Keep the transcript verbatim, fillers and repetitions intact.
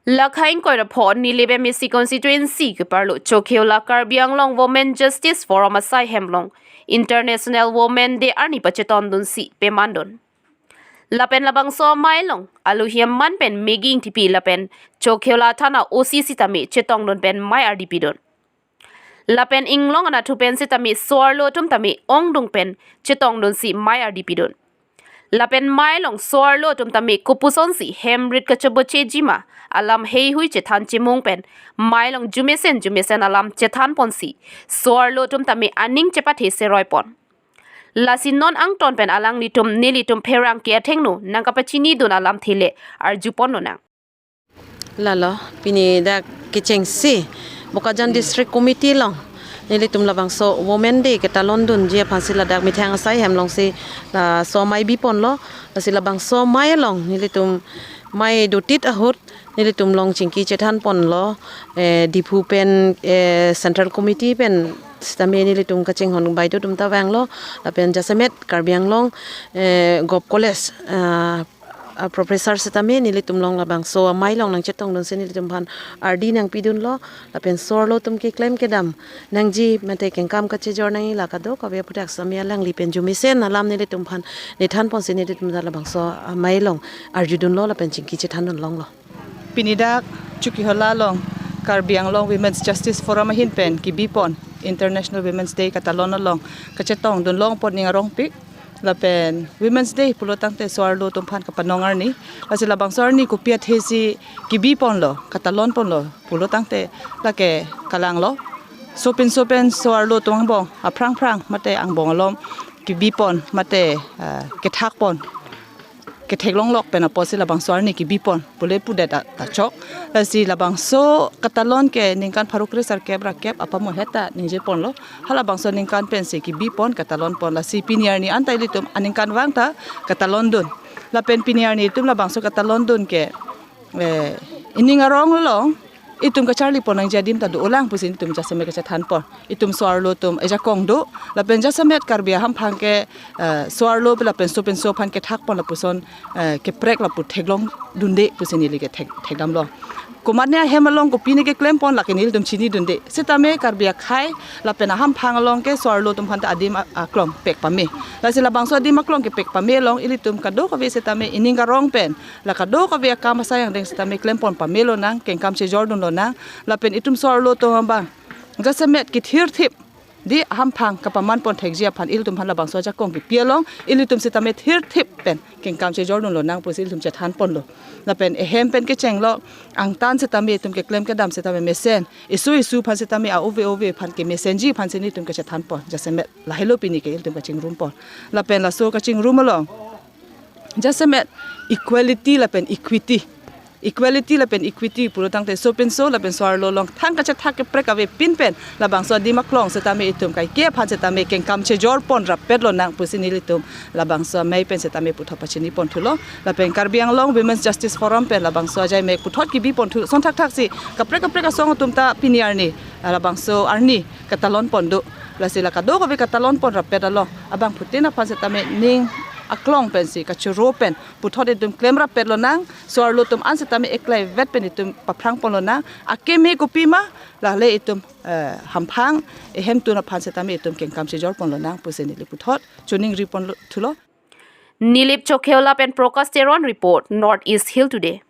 Lakhaing koirapho Nilip M A C constituency keparlo Chokheola Karbi Anglong Women Justice Forum asai hemlong International Women Day arni pachetongdunsi pemandun. Lapen labangso amei along alohi aman pen Maggie Engtipi lapen Chokheola thana O C sitame chetongdun pen mei ardipidun. Lapen inglong anatthu pen sitame so-arlo atum tame ongdung pen chetongdunsi mei ardipidun. Lapen mei along so-arlo atum tame kopusonsi hem rit kachobochejima alam heihui chethan chemung pen mei along jumesen jumesen alam chethanponsi so-arlo atum tame aning chepathe seroipon. Lasi non angton pen alanglitum nelitum pherangke athengno nangkapachinidun alamthe le arjuponlonang. Lalo, pini dak kechengsi Bokajan District Committee along nelitum labangso Women Day ketalondunji aphansi ladak methang asai hemlongsi laso amei biponlo. Lasi labangso amei along nelitum mei dotit ahut nelitum along chingki chethanponlo, eh, Diphu pen, eh, Central Committee pen sitame nelitum kachinghon baideo atum ta vanglo, lapen jasemet Karbi Anglong, eh, Govt College, ah, ah, professor sitame nelitum along labangso amei along nangchetongdunsi nelitum aphan ardi nangpidunlo, lapen so-arlo atum keklem kedam nangji mate kengkam kachejor nangji la kadokave aphuthak sitame alangli pen jumesen alam nelitum aphan nethanponsi nelitum ta labangso amei along arjudunlo lapen chingki chethandun longlo. Pini dak Chokheola along Karbi Anglong Women's Justice Forum ahin pen kebipon International Women's Day katalon along kachetongdun longpon ning arongpik. Lapen Women's Day pulo tangte so-arlo atum aphan kapanong arni. Lasi labangso arni kopi athesi kebiponlo, katalonponlo pulo tangte lake kalanglo. Sopinso pen so-arlo atum angbong aphrang phrang mate angbong alom kebipon mate, ah, kethakpon, ketheklonglok pen apotsi labangso arni kebipon pule pudet ta, ta chok. Lasi labangso katalon ke ningkan pharo kresirkep ra kep apamohet ta ningjeponlo. Halabangso aningkan pensi kebipon katalonpon, lasi pini arni anta ilitum aningkanvang ta katalondun. Lapen pini arni itum labangso katalondun ke, eh, ining arong along itum kacharlipon nangji adim ta dolang pusi itum jasemet kachethanpon. Itum so-arlo atum ejakong do, lapen jasemet Karbi ahamphang ke, eh, so-arlo lapen sopinso aphan kethakpon lapuson, eh, keprek lapu theklongdunde pusi neli kethek, thekdamlo. Komatne ahem along kopine keklempon lake nelitum chinidunde. Sitame Karbi akhei lapen ahamphang along ke so-arlo atum aphan ta adim a-, aklong pek pame. Lasi labangso adim aklong kepek pame along ilitum kadokave sitame ining arong pen la kadokave akam asai angdeng sitame klempon pamelonang, kengkam chejordunlonang, lapen itum so-arlo atum abang jasemet kethirthip di ahamphang kapamanpon thekji aphan ilitum aphan labangso ajakong kepi along ilitum sitame thirthip pen kengkam chejordunlonang pusi ilitum chethanponlo. Lapen ehem pen kechenglo, angtan sitame itum keklem kedam sitame mesen, isu isu aphan sitame a-ove ove aphan kemesenji aphansi nelitum kachethanpon, jasemet lahelo pini ke ilitum kachingrumpon. Lapen laso kachingrum along jasemet equality lapen equity. Equality lapen equity pulo tangte sopinso lapen so-arlo along thang kachethak keprek avepin pen labangso adim aklong sitame itum kaike aphan sitame kengkam chejorpon rappetlonang pusi nelitum labangso amei pen sitame puthot pachiniponthulo. Lapen Karbi Anglong Women's Justice Forum pen labangso ajai mek puthot kebiponthu son thakthaksi kaprek kaprek asong atum ta pini arni, ah, labangso arni katalonpon do. Lasi la kadokave katalonpon rappet along abangphutin aphan sitame ning aklong pensi kachoro pen puthot itum klem rappetlonang, so-arlo atum an sitame eklaivet pen itum paphrangponlonang, akeme kopima, lale itum, eh, hamphang ehemtun aphan sitame itum kengkam chejorponlonang pusi neli puthot choningriponthulo. Nilip Chokheola pen Prakash Teron report, North East Hill Today.